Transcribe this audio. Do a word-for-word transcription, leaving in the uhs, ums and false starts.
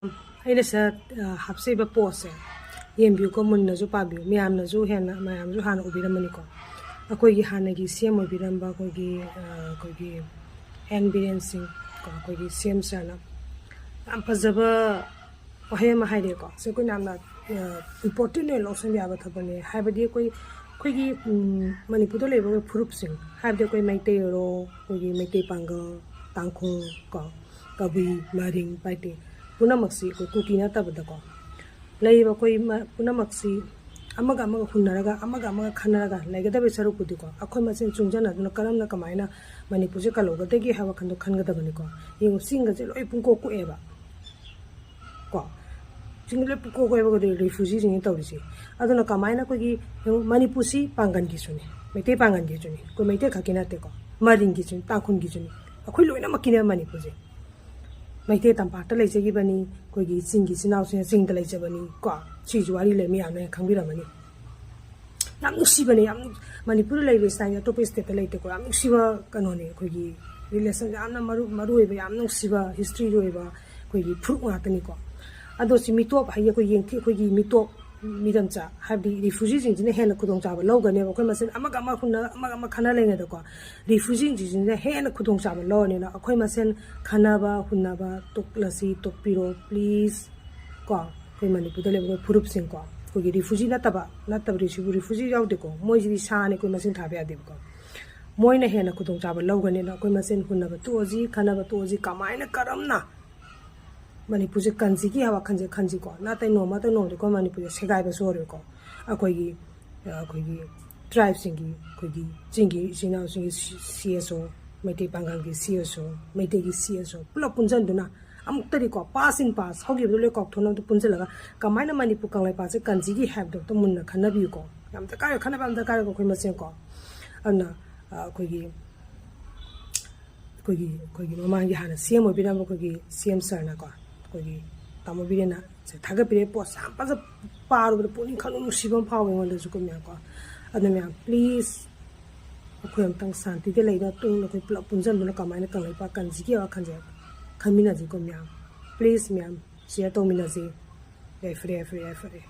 ꯑꯩꯅ ꯁꯤꯗ ꯍꯥꯞꯆꯩꯕ ꯄꯣꯁꯁꯦ ꯌꯦꯡꯕꯤꯌꯨꯀꯣ, ꯃꯨꯟꯅꯁꯨ ꯄꯥꯕꯤꯌꯨ꯫ ꯃꯌꯥꯝꯅꯁꯨ ꯍꯦꯟꯅ, ꯃꯌꯥꯝꯁꯨ ꯍꯥꯟꯅ ꯎꯕꯤꯔꯝꯃꯅꯤꯀꯣ꯫ ꯑꯩꯈꯣꯏꯒꯤ ꯍꯥꯟꯅꯒꯤ ꯁꯤ ꯑꯦꯝ ꯑꯣꯏꯕꯤꯔꯝꯕ ꯑꯩꯈꯣꯏꯒꯤ ꯑꯩꯈꯣꯏꯒꯤ ꯑꯦꯟ ꯕꯤꯔꯦꯟ ꯁꯤꯡ ꯀꯣ, ꯑꯩꯈꯣꯏꯒꯤ ꯁꯤ ꯑꯦꯝ ꯁꯥꯔꯅ ꯌꯥꯝ ꯐꯖꯕ ꯋꯥꯍꯩ ꯑꯃ ꯍꯥꯏꯔꯛꯑꯦꯀꯣ꯫ ꯁꯤ ꯑꯩꯈꯣꯏꯅ ꯌꯥꯝꯅ ꯏꯝꯄꯣꯔꯇꯦꯟ ꯑꯣꯏꯅ ꯂꯧꯁꯤꯟꯕ ꯌꯥꯕ ꯊꯕꯛꯅꯦ꯫ ꯍꯥꯏꯕꯗꯤ ꯑꯩꯈꯣꯏ ꯑꯩꯈꯣꯏꯒꯤ ꯃꯅꯤꯄꯨꯔꯗ ꯂꯩꯕ ꯑꯩꯈꯣꯏ ꯐꯨꯔꯨꯞꯁꯤꯡ, ꯍꯥꯏꯕꯗꯤ ꯑꯩꯈꯣꯏ ꯃꯩꯇꯩ ꯑꯣꯏꯔꯣ, ꯑꯩꯈꯣꯏꯒꯤ ꯃꯩꯇꯩ ꯄꯥꯡꯒꯜ, ꯇꯥꯡꯈꯨꯜ ꯀꯣ, ꯀꯕꯨꯏ, ꯃꯔꯤꯡ, ꯄꯥꯏꯇꯦ ꯄꯨꯝꯅꯃꯛꯁꯤ ꯑꯩꯈꯣꯏ ꯀꯨꯀꯤ ꯅꯠꯇꯕꯗꯀꯣ ꯂꯩꯔꯤꯕ ꯑꯩꯈꯣꯏ ꯄꯨꯝꯅꯃꯛꯁꯤ ꯑꯃꯒ ꯑꯃꯒ ꯍꯨꯟꯅꯔꯒ, ꯑꯃꯒ ꯑꯃꯒ ꯈꯟꯅꯔꯒ ꯂꯩꯒꯗꯕꯒꯤ ꯁꯔꯨꯛꯄꯨꯗꯤꯀꯣ, ꯑꯩꯈꯣꯏ ꯃꯁꯦꯟ ꯆꯨꯡꯁꯤꯟꯅꯗꯨꯅ ꯀꯔꯝꯅ ꯀꯃꯥꯏꯅ ꯃꯅꯤꯄꯨꯔꯁꯦ ꯀꯜꯍꯧꯒꯗꯒꯦ ꯍꯥꯏꯕ ꯋꯥꯈꯜꯗꯣ ꯈꯟꯒꯗꯕꯅꯤꯀꯣ꯫ ꯌꯦꯡꯉꯨ, ꯆꯤꯡꯒꯁꯦ ꯂꯣꯏ ꯄꯨꯡꯀꯣꯛ ꯀꯣꯛꯑꯦꯕ ꯀꯣ꯫ ꯆꯤꯡ ꯂꯣꯏ ꯄꯨꯡꯀꯣꯛ ꯀꯣꯛꯑꯦꯕ ꯔꯤꯐ꯭ꯌꯨꯖꯤꯁꯤꯡꯅ ꯇꯧꯔꯤꯁꯦ꯫ ꯑꯗꯨꯅ ꯀꯃꯥꯏꯅ ꯑꯩꯈꯣꯏꯒꯤ, ꯌꯦꯡꯉꯨ, ꯃꯅꯤꯄꯨꯔꯁꯤ ꯄꯥꯡꯒꯟꯒꯤꯁꯨꯅꯤ, ꯃꯩꯇꯩ ꯄꯥꯡꯒꯟꯒꯤꯁꯨꯅꯤ, ꯑꯩꯈꯣꯏ ꯃꯩꯇꯩ ꯈꯛꯀꯤ ꯅꯠꯇꯦꯀꯣ, ꯃꯔꯤꯡꯒꯤꯁꯨꯅꯤ, ꯇꯥꯡꯈꯨꯜꯒꯤꯁꯨꯅꯤ, ꯑꯩꯈꯣꯏ ꯂꯣꯏꯅꯃꯛꯀꯤꯅꯦ ꯃꯅꯤꯄꯨꯔꯁꯦ꯫ ꯃꯩꯇꯩ ꯇꯝꯄꯥꯛꯇ ꯂꯩꯖꯈꯤꯕꯅꯤ, ꯑꯩꯈꯣꯏꯒꯤ ꯆꯤꯡꯒꯤ ꯏꯆꯤꯟ ꯏꯅꯥꯎꯁꯤꯡꯅ ꯆꯤꯡꯗ ꯂꯩꯖꯕꯅꯤ ꯀꯣ꯫ ꯁꯤꯁꯨ ꯋꯥꯔꯤ ꯂꯩ, ꯃꯌꯥꯝꯅ ꯈꯪꯕꯤꯔꯝꯃꯅꯤ꯫ ꯌꯥꯝ ꯅꯨꯡꯁꯤꯕꯅꯦ, ꯌꯥꯝ ꯅꯨꯡ-, ꯃꯅꯤꯄꯨꯔꯗ ꯂꯩꯔꯤꯕ ꯁꯤꯗ ꯑꯇꯣꯞꯄ ꯁ꯭ꯇꯦꯠꯇ ꯂꯩꯇꯦꯀꯣ꯫ ꯌꯥꯝ ꯅꯨꯡꯁꯤꯕ ꯀꯩꯅꯣꯅꯦ, ꯑꯩꯈꯣꯏꯒꯤ ꯔꯤꯂꯦꯁꯟ ꯌꯥꯝꯅ ꯃꯔꯨ ꯃꯔꯨ ꯑꯣꯏꯕ, ꯌꯥꯝ ꯅꯨꯡꯁꯤꯕ ꯍꯤꯁꯇ꯭ꯔꯤꯒꯤ ꯑꯣꯏꯕ ꯑꯩꯈꯣꯏꯒꯤ ꯐꯨꯔꯨꯞ ꯉꯥꯛꯇꯅꯤꯀꯣ꯫ ꯑꯗꯣ ꯁꯤ ꯃꯤꯇꯣꯞ ꯍꯥꯏꯗꯤ ꯑꯩꯈꯣꯏ ꯌꯦꯡꯊꯤ-, ꯑꯩꯈꯣꯏꯒꯤ ꯃꯤꯇꯣꯞ ꯃꯤꯔꯝꯆꯥ ꯍꯥꯏꯕꯗꯤ ꯔꯤꯐ꯭ꯌꯨꯖꯤꯁꯤꯡꯁꯤꯅ ꯍꯦꯟꯅ ꯈꯨꯗꯣꯡꯆꯥꯕ ꯂꯧꯒꯅꯦꯕ꯫ ꯑꯩꯈꯣꯏ ꯃꯁꯦꯟ ꯑꯃꯒ ꯑꯃ ꯍꯨꯟꯅ-, ꯑꯃꯒ ꯑꯃ ꯈꯟꯅ ꯂꯩꯅꯗꯀꯣ, ꯔꯤꯐ꯭ꯌꯨꯖꯤꯁꯤꯡꯁꯤꯅ ꯍꯦꯟꯅ ꯈꯨꯗꯣꯡꯆꯥꯕ ꯂꯧꯔꯅꯤꯅ ꯑꯩꯈꯣꯏ ꯃꯁꯦꯟ ꯈꯟꯅꯕ ꯍꯨꯟꯅꯕ ꯇꯣꯛꯂꯁꯤ, ꯇꯣꯛꯄꯤꯔꯣ please꯫ ꯀꯣ, ꯑꯩꯈꯣꯏ ꯃꯅꯤꯄꯨꯔꯗ ꯂꯩꯕ ꯑꯩꯈꯣꯏ ꯐꯨꯔꯨꯞꯁꯤꯡꯀꯣ, ꯑꯩꯈꯣꯏꯒꯤ ꯔꯤꯐ꯭ꯌꯨꯖꯤ ꯅꯠꯇꯕ, ꯅꯠꯇꯕ ꯔꯤꯐ꯭ꯌꯨ-, ꯔꯤꯐ꯭ꯌꯨꯖꯤ ꯌꯥꯎꯗꯦꯀꯣ, ꯃꯣꯏꯁꯤꯗꯤ ꯁꯥꯅꯤ, ꯑꯩꯈꯣꯏ ꯃꯁꯦꯟ ꯊꯥꯕ ꯌꯥꯗꯦꯕꯀꯣ꯫ ꯃꯣꯏꯅ ꯍꯦꯟꯅ ꯈꯨꯗꯣꯡꯆꯥꯕ ꯂꯧꯒꯅꯤꯅ ꯑꯩꯈꯣꯏ ꯃꯁꯦꯟ ꯍꯨꯟꯅꯕ ꯇꯣꯛꯑꯁꯤ, ꯈꯟꯅꯕ ꯇꯣꯛꯑꯁꯤ꯫ ꯀꯃꯥꯏꯅ, ꯀꯔꯝꯅ ꯃꯅꯤꯄꯨꯔꯁꯦ ꯀꯟꯁꯤꯒꯦ ꯍꯥꯏꯕ ꯋꯥꯈꯜꯁꯦ ꯈꯟꯁꯤꯀꯣ꯫ ꯅꯠꯇ꯭ꯔ ꯅꯣꯡꯃ ꯅꯠꯇ꯭ꯔ ꯅꯣꯡꯃꯗꯤ ꯑꯩꯈꯣꯏ ꯃꯅꯤꯄꯨꯔꯁꯦ ꯁꯦꯒꯥꯏꯕꯁꯨ ꯍꯧꯔꯦꯀꯣ꯫ ꯑꯩꯈꯣꯏꯒꯤ, ꯑꯩꯈꯣꯏꯒꯤ ꯇ꯭ꯔꯥꯏꯕꯁꯤꯡꯒꯤ, ꯑꯩꯈꯣꯏꯒꯤ ꯆꯤꯡꯒꯤ ꯏꯆꯤꯟ ꯏꯅꯥꯎꯁꯤꯡꯒꯤ ꯁꯤ ꯑꯦꯁ ꯑꯣ, ꯃꯩꯇꯩ ꯄꯥꯡꯒꯜꯒꯤ ꯁꯤ ꯑꯦꯁ ꯑꯣ, ꯃꯩꯇꯩꯒꯤ ꯁꯤ ꯑꯦꯁ ꯑꯣ ꯄꯨꯂꯞ ꯄꯨꯟꯁꯤꯟꯗꯨꯅ ꯑꯃꯨꯛꯇꯗꯤꯀꯣ, past in past, ꯍꯧꯈꯤꯕꯗꯣ ꯂꯣꯏ ꯀꯥꯎꯊꯣꯛꯅꯕꯗ ꯄꯨꯟꯁꯤꯜꯂꯒ ꯀꯃꯥꯏꯅ ꯃꯅꯤꯄꯨꯔ ꯀꯪꯂꯩꯄꯥꯛꯁꯦ ꯀꯟꯁꯤꯒꯦ ꯍꯥꯏꯕꯗꯣ ꯑꯝꯇ ꯃꯨꯟꯅ ꯈꯟꯅꯕꯤꯌꯨꯀꯣ꯫ ꯌꯥꯝ ꯗꯔꯀꯥꯔ ꯑꯣꯏ, ꯈꯟꯅꯕ ꯌꯥꯝ ꯗꯔꯀꯥꯔ ꯑꯣꯏꯀꯣ ꯑꯩꯈꯣꯏ ꯃꯁꯦꯟꯀꯣ꯫ ꯑꯗꯨꯅ, ꯑ, ꯑꯩꯈꯣꯏꯒꯤ, ꯑꯩꯈꯣꯏꯒꯤ, ꯑꯩꯈꯣꯏꯒꯤ ꯃꯃꯥꯡꯒꯤ ꯍꯥꯟꯅ ꯁꯤ ꯑꯦꯝ ꯑꯣꯏꯕꯤꯔꯝꯕ ꯑꯩꯈꯣꯏꯒꯤ ꯁꯤ ꯑꯦꯝ ꯁꯥꯔꯅꯀꯣ, ꯑꯩꯈꯣꯏꯒꯤ ꯇꯥꯃꯣ ꯕꯤꯔꯦꯟꯅ ꯁꯦ ꯊꯥꯒꯠꯄꯤꯔꯛꯑꯦ꯫ ꯄꯣꯠꯁꯦ ꯌꯥꯝ ꯐꯖ ꯄꯥꯔꯨꯕꯗ ꯄꯨꯛꯅꯤꯡ ꯈꯪꯅꯨꯡ ꯅꯨꯡꯁꯤꯕ ꯑꯃ ꯐꯥꯎꯋꯦ ꯑꯩꯉꯣꯟꯗꯁꯨꯀꯣ ꯃꯌꯥꯝꯀꯣ꯫ ꯑꯗꯨꯅ ꯃꯌꯥꯝ please ꯑꯩꯈꯣꯏ ꯑꯝꯇꯪ ꯁꯥꯟꯇꯤꯗ ꯂꯩꯅ ꯇꯨꯡꯗ ꯑꯩꯈꯣꯏ ꯄꯨꯂꯞ ꯄꯨꯟꯁꯤꯟꯗꯨꯅ ꯀꯃꯥꯏꯅ ꯀꯪꯂꯩꯄꯥꯛ ꯀꯟꯁꯤꯒꯦ ꯋꯥꯈꯜꯁꯦ ꯈꯟꯃꯤꯟꯅꯁꯤꯀꯣ ꯃꯌꯥꯝ꯫ Please ꯃꯌꯥꯝ꯫ ꯁꯤꯌꯔ ꯇꯧꯃꯤꯟꯅꯁꯤ꯫ ꯌꯥꯏꯐꯔꯦ, ꯌꯥꯏꯐꯔꯦ, ꯌꯥꯏꯐꯔꯦ꯫